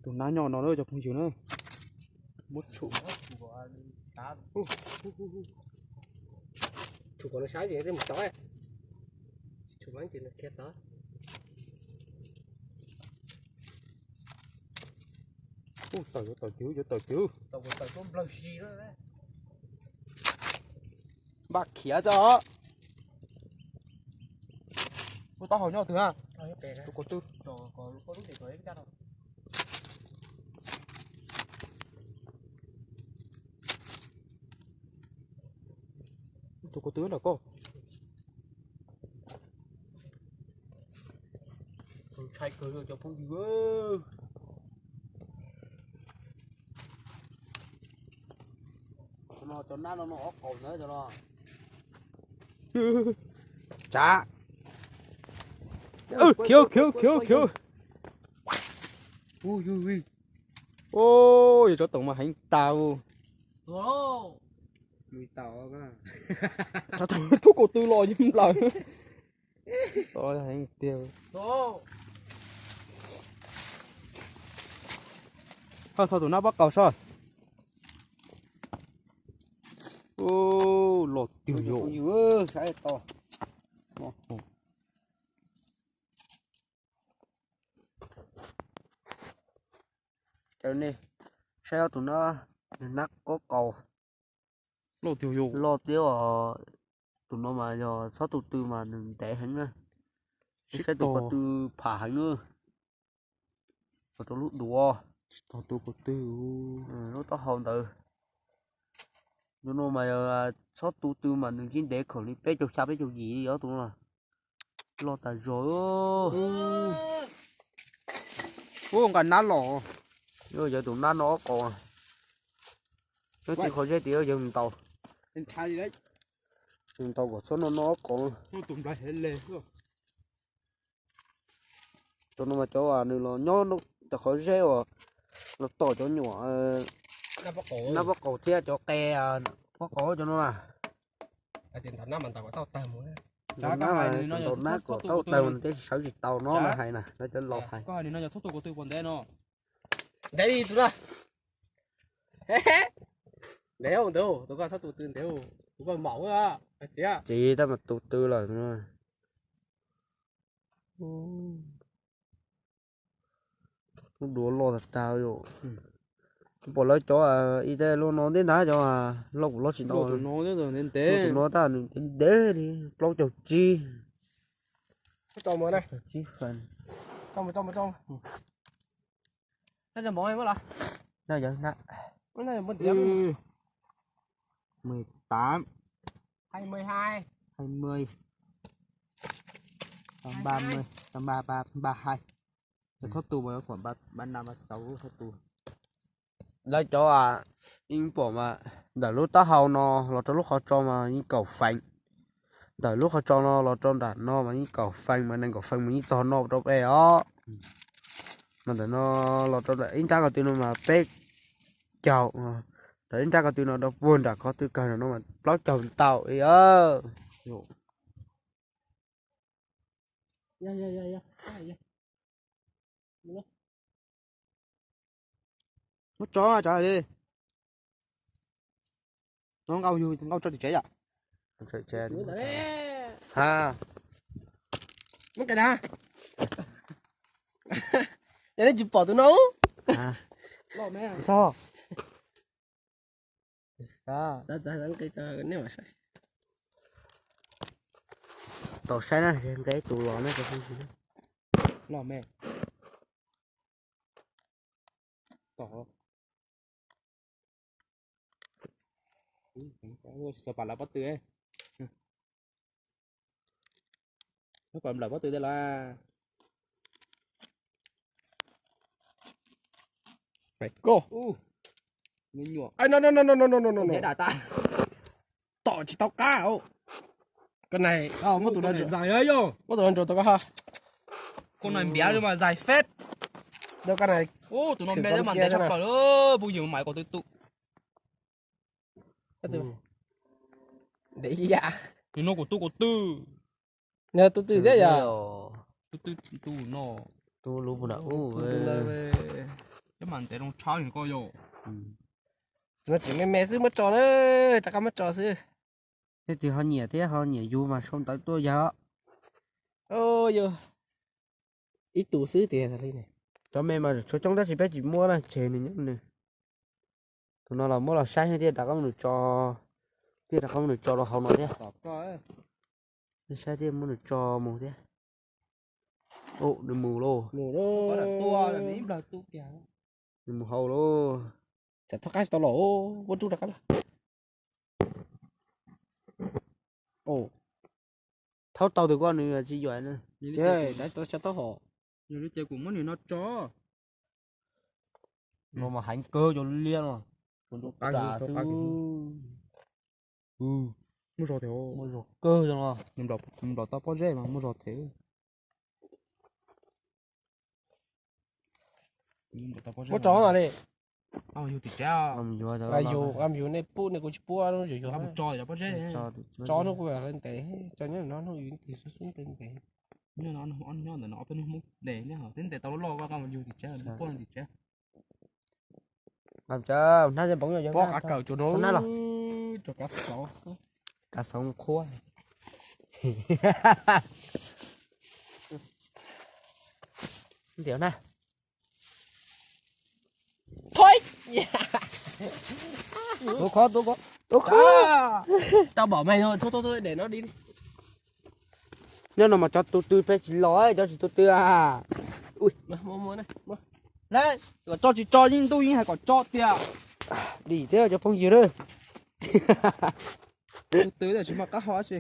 Tus nab nyob no na cov phooj ywg na. Muab tshum, tshum kom nws saib ces mus tov. Tshum ces nws khiav tod. Ub, tawm yuav tawm cwv, yuav tawm cwv. Npaj khiav tso. Ub, taub hau nyob twg a? Tus kaum twg? Tus kaum twg ntawm koj? Ntshai kawg cov phooj ywg. Cov nab no no ob kaus ntawd cov no. Tsav. Khiav khiav khiav khiav. Yog tsov toom mas heev tas. Tub kaum twg los yeej nplawm. Heev tiag. Ho txog tus nab pob kaus soj. Los tiag yom. Saib ob tug no, nab pob kaus. Loj tiag yom. Loj tiag os. Tus no mas yog txhob tu tw mas nws ntev heev na. Saib tus ko tw pham heev na. Ua rau lub duav. Tsis tau tus ko tw. Lub taub hau ntawd. Tus no mas yog txhob tu tw mas nws ntsib ntev khoom li peb caug xya peb caug yim li ob tug no. Loj tas zog. Ub, nqa nab los. Yog tus nab no ob kaus. Nyob tim qhov zeb tim yog ntaus. Ntaus kom txhob noj noj ob kaus. Cov no mas cov nws los nyob cov qhov zeb uas los tom cov nyuam nab pob kaus thiab cov qe pob kaus cov no na. Ntaus nab mas ntaus nab kom tau tawg mus thiab sawv tsis tau no lawv hais na, lawv cov laus hais. Ntev li tus na. Ntev ntawd, tus koj txhob tus tw ntev, tus koj maum txiav. Txiv tab mas tus tw lawm. Lub duav loj tag tag yom. Pom lawv cov ib teg loj no ntej ntag, cov loj kuj loj tsis ntau. Tus no tab nws ntev ntev li plaub caug tsib. Plaub caug tsib feem. Mười tám, hai mươi, hai mươi, ba mươi, ba, ba, ba hai. Txhob tu mas yog khoảng ba năm, ba sáu txhob tu. Lawv cov yeej pom mas ntawm lub taub hau no los rau lub qhov tso mas yeej kaum feem. Ntawm lub qhov tso no los rau nram no mas yeej kaum feem, mas nees nkaum feem mas yeej txog no rau peb os. Mas ntawm no los rau ib nrab ko tw no mas peb caug, ntawm ib nrab ko tw no rau puag nram ko tw kawg no mas plaub caug ntau li. Muab tso tso li. No nqaij yug nqaij tso tim tsev yom. Ha. Muab cais na. Yog nej tsis pom tus no. Txog. Tau saib na, nqe tus los na. Los me. Tom. Xav pam lawv pob tw. Xav pam lawv pob tw tej lawm. Pais koj. Nyuam. Tom tsis tau qab. Koj nai, muab tus no zais, muab tus no ntsuas tau koj ha. Koj nai npiav li mas zais feb. Tus no npiav mas ntev tshaj plaws li, phooj ywg, mas kaum tw tus. Nws no kuv tu kuv twg. Nws tu twg thiab yom? Tu twg tu no. Tu lub puag nram ub. Ntev zoo tshaj li koj yog. No tseem me me xwb muab tso na, rov qab muab tso xwb. Leej twg ho nyiam thiab ho nyiam yus mas sau ntawv tuaj yog. Yog ib tug xwb tiag li ne. Cov me mas tshuav coob tab sis peb tsis muab na, tseg nws nyob nws. Tus no los muab los saib thiaj rov qab mus nws tso, thiaj rov qab mus nws tso rau hauv no thiab. Saib thiaj muab nws tso mus thiab. Nws mus lauj. Nws mus hauv lauj. Tsam thab qab tsis tau los, muab rub rov qab los. Thaub tau tus ko nws tsis yuam na. Dav tau xyov taub hom. Yog li ces kuv muab nws no tso. No mas heev kawg cov liab no. Qa xwb. Muaj zog thiab. Muaj zog kawg no. Nws nplaum tau pob zeb mas muaj zog thiab. Muab tso li. Yug tim tsev. Yug, yug nej pub nej kuv tsis pub, yug yug. Tso hnub kuv ntev, tso nyob no hnub yus ntev xwb ntev ntev. Nyob no ob peb hnub Hmoob ntev nyob twb ntev tau loj loj, koj mus yug tim tsev, tuaj tim tsev. Hnab pob kawm cov no, kav xauv qhuab. Ntiav na. Thoj. Tus qhov, tus qhov, tus qhov. Tau npam mas thoj thoj thoj de no di. Nyob no mas cov tus twg peb tsis los, cov tsis tus twg a. Kom tso tsis tso yeej ntuj yeej hais kom tso tiag. Dim thiab cov phooj ywg na. Tus twg tsis muaj qab hau tsi.